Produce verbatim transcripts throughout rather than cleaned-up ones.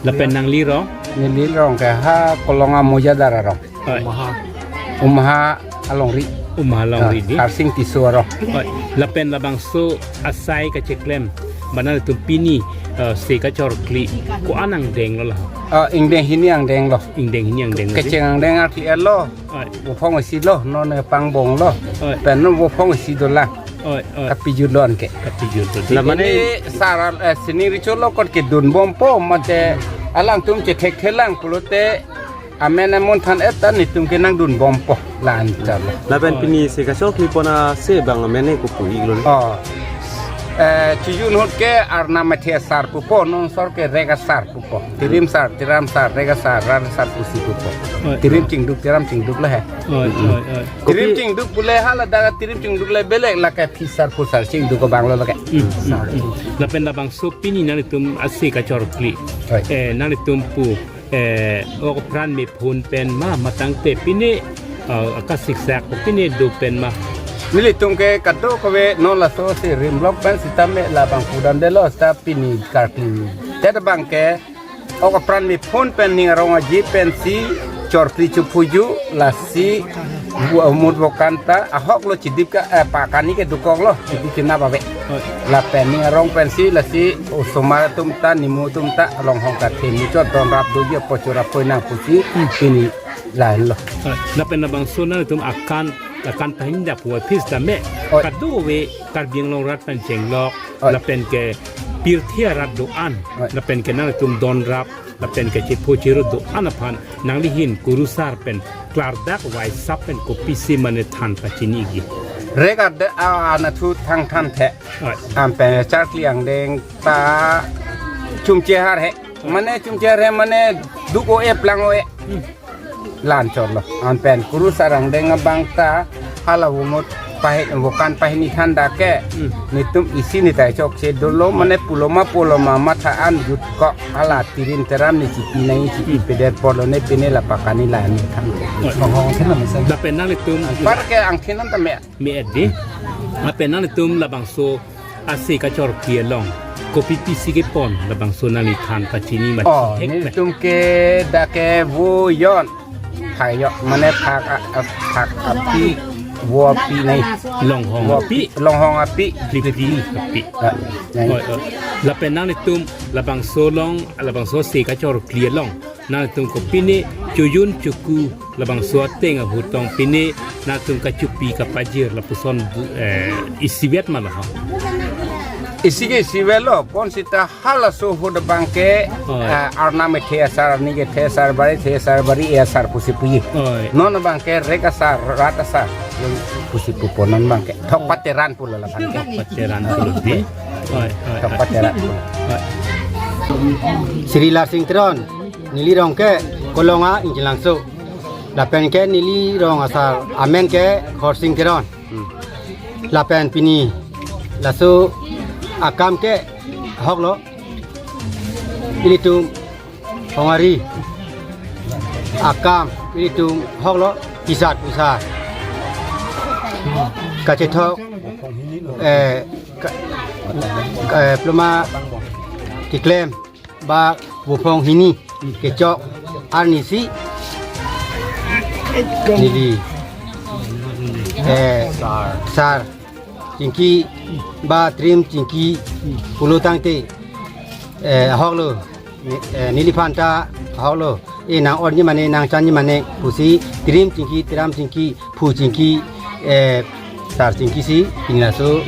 Lapen nanglirong? Nelirong ke ha Kolonga Mojadar arong. Oi. Umha alongri. Umha alongri di. Harsing Tisso arong. Oi. Lapen labangso asai kacheklem, mane nanglitum pini, eh, se kachorkli ko-an angdeng lo la? Ah, ingdeng hini angdeng lo. Ingdeng hini angdeng lo di. Kecheng angdeng arti elo. Oi. Vophong isi lo, non pangbong lo. Oi. Pen non vophong isi dolang. Oi, oi. Kapijut lo anke. Kapijut lo. La mane ini sar, eh, sining recho lo kot kedun bompo mate alangtum chethekthe lang pulote amen amun than-et ta netum ke nangdun bompo la-an chalo. Lapen pini se kachorkli pon ase abang amen ko pu-ik lo. Oh. Eh, chijun ahut ke Arnam Methe asar pupo, non sor ke Rek asar pupo. Tirim sar, tiram sar, Rek asar, rat asar pusi pupo. Oi, tirim oi. Chingduk, tiram chingduk le he. Oi, oi, oi. Tirim kopi chingduk pule hala daga tirim chingduk le belek lake phi sar phu sar chingduk abang lo lake. Hmm, hmm, hmm. Lapen labangso pini nanglitum ase kachorkli. Oi. Eh, nanglitum pu, eh, ok apran mephun pen ma, matangte pini, eh, akasiksak pini do pen ma. Nelitum ke kadokave non laso se rim block pen sitame labang pudam delo sita pini karkli. Tet abang ke ok apran mephun pen ning arong aji pensi chorkli chophuju lasi bu amut vokan ta ahok lo chidip ka, eh, pakani ke dokok lo chidip chinap ave. Oi. Lapen ning arong pensi lasi osomar atum ta nimu atum ta along hong kathe muchot donrap doji apochora poinang pusi pini lahenlo. Oi. Lapen labangso nanglitum akan, akan pahinda pu aphis tame. Oi. Kadokave Karbi Anglong arat pen chenglok. Oi. Lapen ke pirthe arat do-an. Oi. Lapen ke nanglitum donrap, lapen ke chepho chero do-an aphan nangli ahin kurusar pen klardak waisap pen kopisi mane than pachiniji. Rek ad-, a, anatthu thangthanthe. Oi. Anpen charkli angdeng ta chumche har he. Oi. Mane chumche har he mane duk o-e plang o-e. Hmm. La-an chotlo. Anpen kurusar angdeng abang ta hala vomut pahe-, vokan pahini than dak ke. Hmm. Netum isi netai chokche dolo mane puloma puloma matha an jutkok hala tirim teram ne chipi nai chipi peder polo ne pine la pakani la-an than. Oi. Lapen nanglitum anpar ke angthin an tame. Me-et di. Lapen nanglitum labangso ase kachorkli along kopi pisi kepon labangso nangli than pachini ma. Oh, chithek pen. Netum ke dak ke vo jon. Phak jon, mane phak a, a, phak api, vo api nai. Longhong api. Longhong api. Phliphli api. Ah, nai. Oi, oi. Lapen nanglitum labangso along, labangso ase kachorkli along nanglitum ko pine chojun choku labangso ateng ahut tong pine nanglitum kachopi kapajir lapuson, eh, isivet ma la ha? Isi ke isivet lo, pon sita halaso ahut abang ke, oh, eh, Arnam Methe asar, arni kethe asar, bari kethe asar, bari e asar pusi puji. Oh. Non abang ke Rek asar, rat asar pusi pupo non abang ke. Thok pateran pulo la abang ke. Thok pateran pulo di. Oi, oi, oi. Thok pateran pulo. Oi. Sri Larsing Teron, nelirong ke Kolonga Inchilangso. Lapen ke nelirong asar amen ke Khorsing Teron. Hmm. Lapen pini laso akam ke ahok lo. Ilitum Hongari akam ilitum ahok lo kisat kisat. Kachethok, eh, ka, eh, pluma keklem ba vophong hini kechok arnisi neli, eh, sar chingki ba trim chingki pulo tangte, eh, ahok lo. Ni-, eh, neliphan ta ahok lo. E nang-orji mane, nangchanji mane pusi trim chingki, tram chingki, phu chingki, eh, sar chingki si pini laso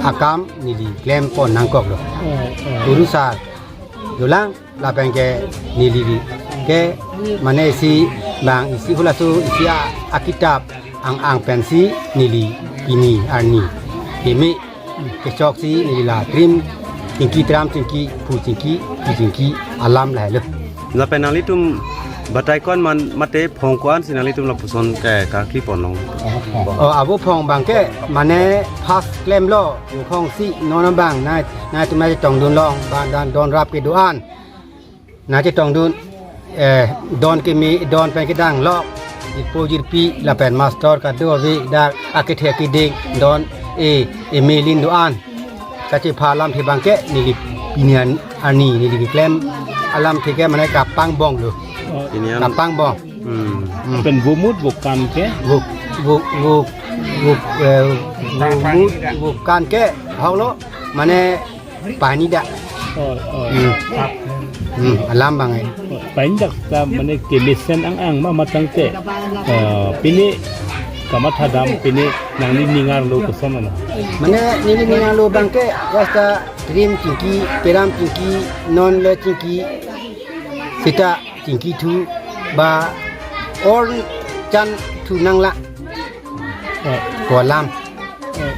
akam neli klempon nangkoklo. Oh, oh. Kurusar dolang lapen ke neli ke mane isi bang isi hulaso isi a, akitap ang-ang pensi neli pini arni keme kechoksi neli la trim chingki, tram chingki, phu chingki, phi chingki alam lahelo. Lapen nanglitum batai ko-an man mate phong ko-ansi nanglitum lapuson ke karkli ponlong? Oh, abo phong bangke mane first klemlo, phong si non bang nai nai tum nai chetongdun long bang dan don rap kedo-an. Nai chetongdun, eh, don keme, don pen kedang lok, jirpo jirpi lapen mastor kado ave dak akethe keding don e, e melin do-an. Kachepha alamthe bangke neli pini an-, arni neli keklem alamthe ke mane kapangbong lo. Oh. Pini an- Kapangbong. Hmm. Hmm. Pen vomut vokan ke? Vuk, vuk, vuk, vuk, eh, vomut vokan ke hoklo mane pani dak. Oh, oh. Hmm. Hmm, alam bang eh. Oh, pani dak ta mane kemesen ang-ang ma matangte. Eh, pini kamatha dam pini nangli ning arlo koson ana? Mane neli ning arlo bangke wasta trim chingki, peram chingki, non le chingki, sita chingki thu ba or chan thu nangla. Oh. Ko alam. Oh.